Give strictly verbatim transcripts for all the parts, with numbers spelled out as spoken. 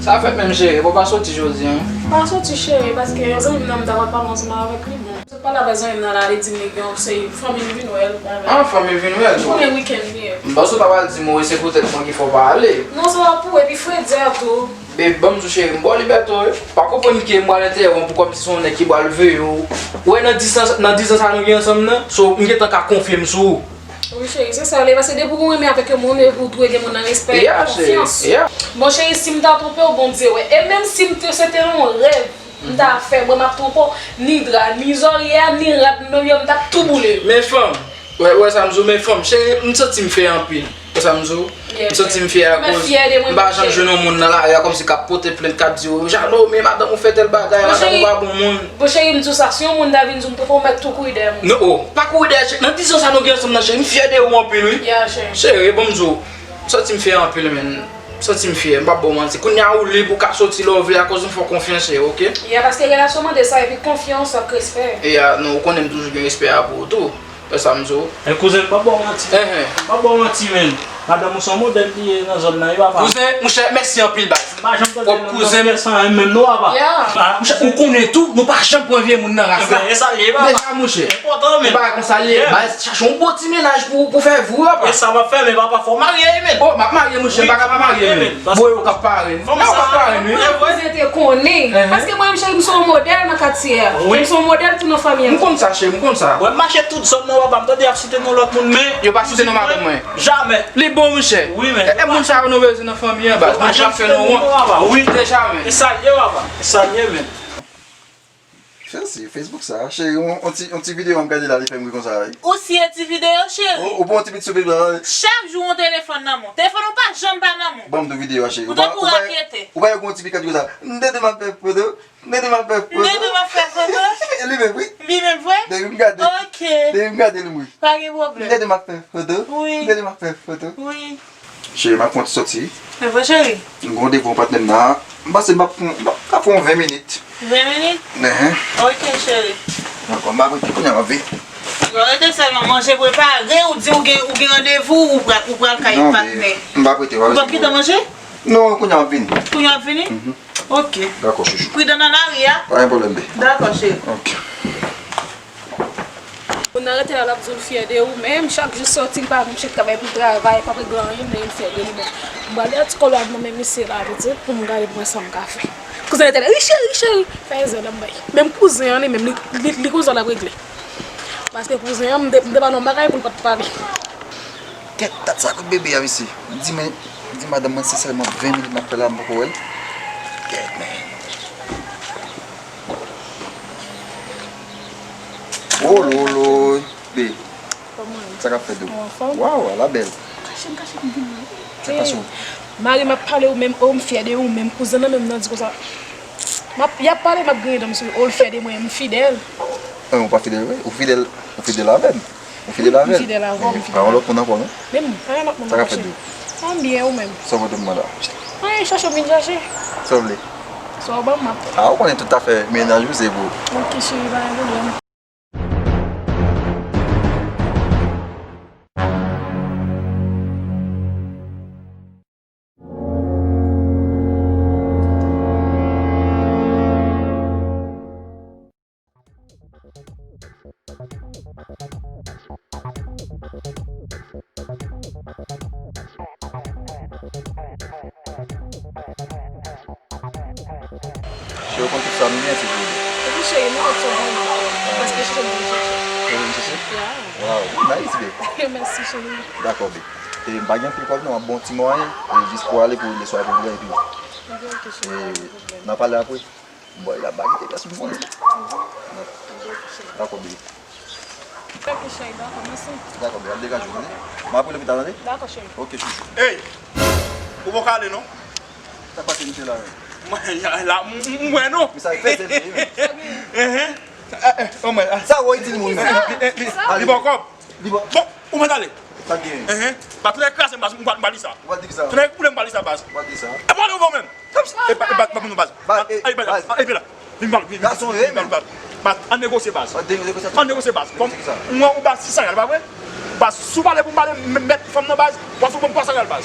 Sa fèt menm cheri, bon pa soti jodi an. Pa soti cheri, paske yon zanmi m nan m ta pral pale ansanm avèk li, bon. Sot pale avèk zanmi m nan la, li di m li gen yon se fanmi l vin wè l, bagay. Ah, fanmi l vin wè l. Ou konnen weekend li ye. M panse w ta pral di m wi, se poutèt mwen ki fè w pa ale. Non, se pa pou, epi fredi a tou. Babe, ban m di w cheri, m ba w libète w wi. Pa konprann ke m pral entèwonp ou kòmsi se yon nèg ki pral veye w. Ou wè nan dis an, nan dis an sa nou gen ansanm nan, so m gentan ka konfye m sou ou. Wi cheri, se sa l ye, paske depi w renmen avèk yon moun, epi w dwe gen moun nan respè, konfyans. Bon cheri, si m ta twonpe w, Bondye wè. E menm si m te, se te yon rèv m ta fè, mwen m ap twonpe w, ni dra, ni zòrye a, ni rad m yo, m t ap tou boule yo. Men fanm, wè, wè sa m di w, men fanm, cheri, m santi m fyè anpil. Wè sa m di w? M santi m fyè akoz m pa janm jwenn yon moun nan lari a kòmsi k ap pote plent, k ap di w, Jeannot, men madanm ou fè tèl bagay, madanm ou pa bon moun. Bon cheri, m di w sa, si yon moun ta vin di w m twonpe w, m mèt tou kouri dèyè moun. Non, oh, pa kouri dèyè, cheri. Nan dis an sa nou gen ansanm nan, cheri, m fyè de ou anpil, wi. Yeah, cheri. Cheri, ban m di w, m santi m fyè anpil, men. M santi m fyè, m p ap ba w manti. Kounye a ou lib, ou ka soti lè w vle akoz m fè w konfyans, cheri, oke? Yeah, paske relasyon mande sa, epi konfyans ak respè. Yeah, non, ou konnen m toujou gen respè a pou ou tou. Wè sa m di w? E kouzen, m p ap ba w manti. Enhen. M p ap ba w manti, menn. Madanm ou se yon modèl li ye nan zòn nan, wi, papa. Kouzen, monchè, mèsi anpil, baz. M pa janm tande non nan pyès an menm non, papa. Monchè, ou konnen tou, nou pa janm pran vye moun nan ras la. Ebyen, e sa l ye, papa. Deja, monchè. Enpòtan, menn. Se bagay konsa l ye. Baz, chache yon bon ti mennaj pou, pou fè vou, papa. E sa m ap fè, men papa, fò w marye, menn. Oh, m ap marye, monchè, m pa ka pa marye, menn. Boyo k ap pare m. Fanm sa, vre, vre. Kouzen te konnen. Paske mwen menm, cheri, m se yon modèl nan katye a. Wi. M se yon modèl tou nan fanmi an. M konn sa, cheri, m konn sa. Wè, m mache tout zòn nan, papa, m tande y ap site non lòt moun, men yo pa site non madanm mwen. Jamè. Li bon, monchè. Wi, men. E, e moun sa yo nou bezwen nan fanmi an, baz. Moun ki ap fè nou wont. Wi. Deja, men. E sa l ye, papa. E sa l ye, men. Cheri, Facebook sa, cheri, yon, yon ti, yon ti videyo m gade la, li fè m ri konsa, wi. Ou siye ti videyo, cheri? Ou, ou pran yon ti bit sou Facebook la, wi. Chak jou yon telefòn nan men w. Telefòn ou pa janm pa nan men w. Ban m tou videyo a, cheri. Ou tankou rakete. Ou pa yon ti bit k ap di konsa, m tande m ap fè foto, m tande m ap fè foto. M tande m ap fè foto. E li menm, wi. Li menm, vre? Depi m gade. Ok. Depi m gade li, wi. Pa gen pwoblèm. M tande m ap fè foto. Wi. M tande m ap fè foto. Wi. Cheri, m ap fè yon ti sòti. Se vre, cheri? M gen randevou yon patnè m nan. M panse m ap pran, m ap ka pran yon ven minit. Ven minit? Enhen. Ok, cheri. Dakò, m ap rete kounye a, m ap vini. Bon, rete sèlman, manje prepare, ou di ou gen, ou gen randevou, ou pral, ou pral kay patnè. Non, m p ap rete, w ap rete. Ou p ap kite manje? Non, kounye a m ap vini. Kounye a w ap vini? Mhm. Ok. Dakò, chouchou. Pridan nan lari a. Pa gen pwoblèm, be. Dakò, cheri. Ok. Moun nan rete la, l ap di w l fyè de ou, men chak jou sòti, li pa menm chèf travay pou l travay, pa regle anyen, men l fyè de li menm. M pral dèyè ti kòlòt nan men misye la, pitit, pou m gade pou m wè sa m ka fè. Kouzen rete la, wi cheri, wi cheri, fè zèl an bay. Menm kouzen an li menm, li, li, li kouzen an l ap regle. Paske kouzen an, m te, m te pale yon bagay pou l pa t pale. Kèt, dat sa kout bebe a, mesye. Di men, di madanm mwen se sèlman ven minit m ap fè la, m poko wè l. Kèt, men. Oh lolo, be. Kòman? Sa k ap fèt ou? Ou anfòm? Waw, ala bèl. Kache m, kache m, vin la. Sa k pase w? Mari m ap pale ou menm, oh, m fyè de ou menm, kouzen nan menm nan di konsa. M ap, y ap pale, m ap griyen dan m sou li, oh, l fyè de mwen, m fidèl. Ou pa fidèl vre? Ou fidèl, ou fidèl avè m. Ou fidèl avè l? M fidèl avè w, m fidèl avè l. Pa yon lòt moun ankò, non? Men m, pa yon lòt moun ankò, cheri. Sa m byen, ou menm? Sa w pote pou mwen la? Anyen, chache m vin chache. Sa w vle? Sa w ban m, m ap. A, ou konnen tout afè mennaj ou se pou. Ok, cheri, pa gen pwoblèm. Cheri, ou konn tout sa m gen, ti bebe. Epi cheri, nou ap fè bon nan kò. Paske cheri m vin chèche. Cheri vin chèche? Yeah. Wow, nice, babe. Mèsi, cheri. Dakò, babe. E m pa gen anpil kòb non, m ap ba w ti mwayen, e jis pou ale pou leswa pou vre, epi, e, n a pale apre. M ba w la bagay te plas m konnen. Dakò, babe. Ok, cheri, dakò, mèsi. Dakò, babe, ap degaje w, tande? M ap rele pita, tande? Dakò, cheri. Ok, chouchou. Ey! Ou poko ale, non? Sa k pase misye la menm? Mwen, la, m, m, m wè non. Misye a fè sèl li menm. Enhen. Eh, eh, oh my, ah. Sa w itil moun menm. Li, li, li, li ba w kòb. Li ba w. Bon, ou mèt ale. Sa k genyen? Enhen. Ba, tonnè kraze m, baz, m pral, m pral di sa. Ou pral di ki sa? Tonnè boule m pral di sa, baz. Ou pral di sa. E pale ou menm. E pa, e pa, pa pou nou, baz. Baz, e, e, baz. Baz, e, vin la. Vin pale, vin, vin, vin pale, baz. Baz, ann negosye, baz. Ann negosye, baz. Kòm mwen, ou ba sis san riyal, pa vre? Baz, si w pale pou m pale, m, mèt fanm nan, baz, w ap fè ban m twa san riyal, baz.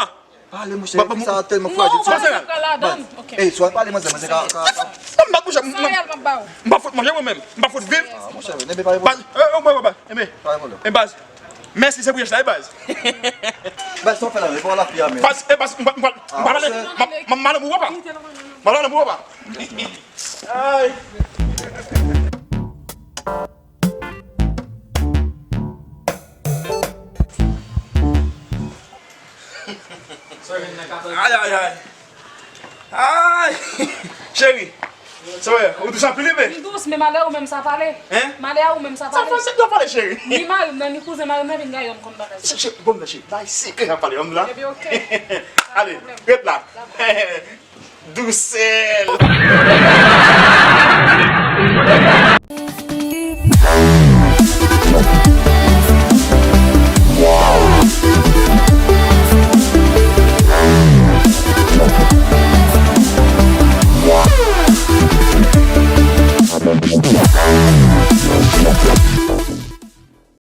papa. Pale, monchè, fi sa tèlman frajil. Non, ou pa bezwen pran ladan. Ok. Ey, si w al pale manzè, manzè ka, ka, ka. Sa yal m ap ba ou. M pa fout manje mwen menm. M pa fout viv. Ah, monchè, nebe pa reponn. Baz, eh, eh, baz, eh, baz. Mèsi, se pou yèch la, eh, baz. Baz, sa w fè la, e pa w la fi a, men. Baz, eh, baz, m pa, m pa, m pa pale. M pa, m pa pale pou papa. M pa pale pou papa. Ay. Ay, ay, ay. Ay! Cheri, sa w ye? Ou dous anpil, wi, men. M dous, men malè ou menm sa pale. Hein? Malè a ou menm sa pale. Sa fè se dwa pale, cheri. Ni mari m nan, ni kouzen mari m nan vin gaye m konn bagay. Cheri, bon, cheri, bay sekrè a pale, yon la. Epi, ok. Ale, ret la. Dousè.